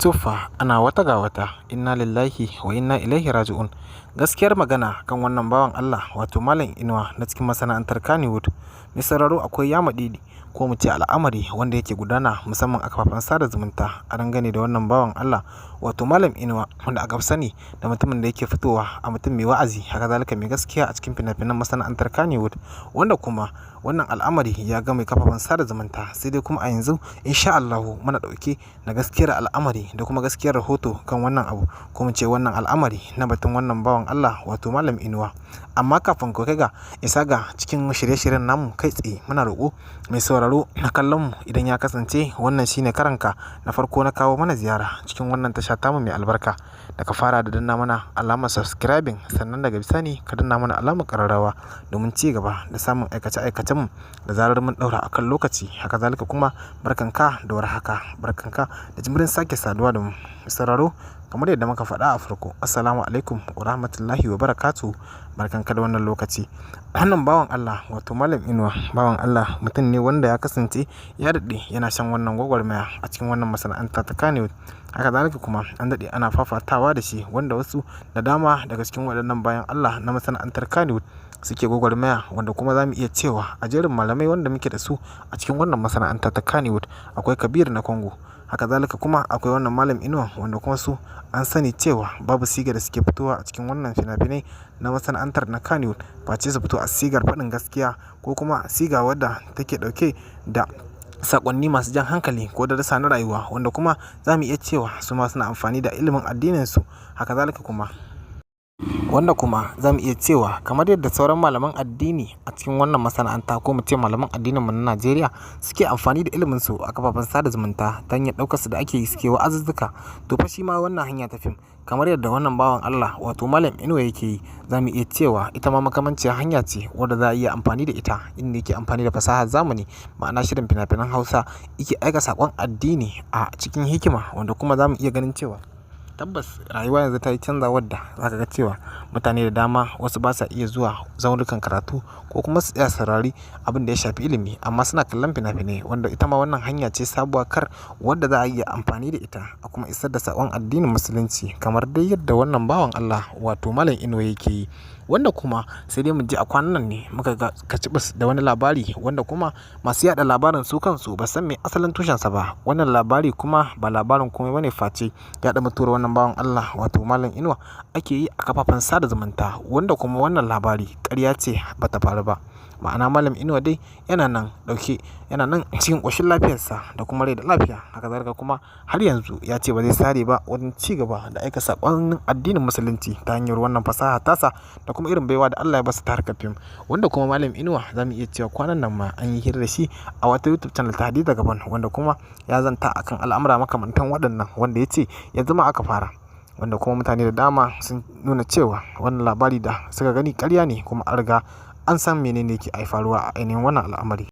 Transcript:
Tofa ana wata ga wata, inna lillahi wa inna ilaihi raji'un. Gaskiyar magana kan wannan bawan Allah, wato Malam Inuwa na cikin masana'antar Kannywood. Mai sauraro, akwai yamaɗiɗi ko mu ce al'amari wanda yake gudana musamman a kafafen sada zumunta a dangane da wannan bawan Allah, wato Malam Inuwa, wanda aka fi sani da mutumin da yake fitowa a mutum mai wa'azi, haka zalika mai gaskiya a cikin fina-finan masana'antar Kannywood, wanda kuma wannan al'amari ya game kafafen sada zumunta. Sai dai kuma a yanzu, insha Allahu, muna ɗauke da gaskiyar al'amari da kuma gaskiyar rahoto kan wannan abu, ko mu ce wannan al'amari na batun wannan bawan Allah, wato Malam Inuwa. Amma kafin ku kai ga isa ga cikin shirye-shiryen namu kai tsaye, muna roƙo mai sauraro na kallon mu, idan ya kasance wannan shine karanka na farko na kawo mana ziyara cikin wannan tasha tamu mai albarka, da ka fara da danna mana alamar subscribing, sannan daga bisani ka danna mana alamar ƙararrawa domin ci gaba da samun aikace-aikacen mu da zarar mun ɗaura a kan lokaci. Haka zalika kuma, barkanka da warhaka, barkanka da jimirin sake saduwa da mu. Sauraro, kamar yadda muka faɗa a farko, assalamu alaikum wa rahmatullahi wa barakatuhu, barkanka da wannan lokaci. Wannan bawan Allah, wato Malam Inuwa, bawan Allah mutum ne wanda ya kasance ya daɗe yana shan wannan gwagwarmaya a cikin wannan masana'anta ta Kannywood. Haka zalika kuma an daɗe ana fafatawa da shi, wanda wasu da dama daga cikin waɗannan bayan Allah na masana'antar Kannywood suke gwagwarmaya, wanda kuma za mu iya cewa a jerin malamai wanda muke da su a cikin wannan masana'anta ta Kannywood, akwai Kabir na Congo, haka zalika kuma akwai wannan Malam Inuwa, wanda kuma su an sani cewa babu siga da suke fitowa a cikin wannan fina-finai na masana'antar na Kannywood face su fito a sigar faɗin gaskiya ko kuma siga wadda take ɗauke da saƙonni masu jan hankali ko darussa na rayuwa, wanda kuma za mu iya cewa su ma suna amfani da ilimin addininsu. Haka zalika kuma, wanda kuma za mu iya cewa kamar yadda sauran malaman addini a cikin wannan masana'anta, ko mu ce malaman addininmu na Najeriya, suke amfani da iliminsu a kafafen sada zumunta ta hanyar ɗaukar su da ake yi suke wa'azuzzuka, to fa shi ma wannan hanya ta fim, kamar yadda wannan bawan Allah, wato Malam Inuwa, yake yi, za mu iya cewa ita ma makamanciyar hanya ce wadda za a iya amfani da ita, inda yake amfani da fasahar zamani, ma'ana shirin fina-finan Hausa, yake aika saƙon addini a cikin hikima, wanda kuma za mu iya ganin cewa tabbas rayuwa yanzu ta yi canza, wadda za ka ga cewa mutane da dama wasu ba sa iya zuwa zaurukan karatu ko kuma su tsaya saurari abin da ya shafi ilimi, amma suna kallon fina-finai, wanda ita ma wannan hanya ce sabuwa kar wadda za a iya amfani da ita a kuma isar da saƙon addinin Musulunci kamar dai yadda wannan bawan Allah, wato Malam Inuwa, yake yi. Wanda kuma sai dai mu ji a kwanan nan ne muka ga kacibis da wani labari, wanda kuma masu yaɗa labarin su kansu ba san me asalin tushensa ba. Wannan labari kuma ba labarin komai bane face yaɗa mutuwar wannan bawan Allah, wato Malam Inuwa, ake yi a kafafen sada zumunta, wanda kuma wannan labari ƙarya ce, bata faru ba. Ma'ana, Malam Inuwa dai yana nan ɗauke, yana nan cikin ƙoshin lafiyarsa da kuma rai da lafiya. Haka zalika kuma har yanzu ya ce ba zai sare ba wajen ci gaba da aika saƙonnin addinin Musulunci ta hanyar wannan fasaha tasa da kuma irin baiwa da Allah ya basa ta harkar fim. Wanda kuma Malam Inuwa, za mu iya cewa kwanan nan ma an yi hira da shi a wata YouTube channel ta Hadiza Gabon, wanda kuma ya zanta akan al'amura makamantan waɗannan, wanda ya ce yanzu ma aka fara, wanda kuma mutane da dama sun nuna cewa wannan labari da suka gani ƙarya ne, kuma an riga an san menene ke faruwa a ainihin wannan al'amari.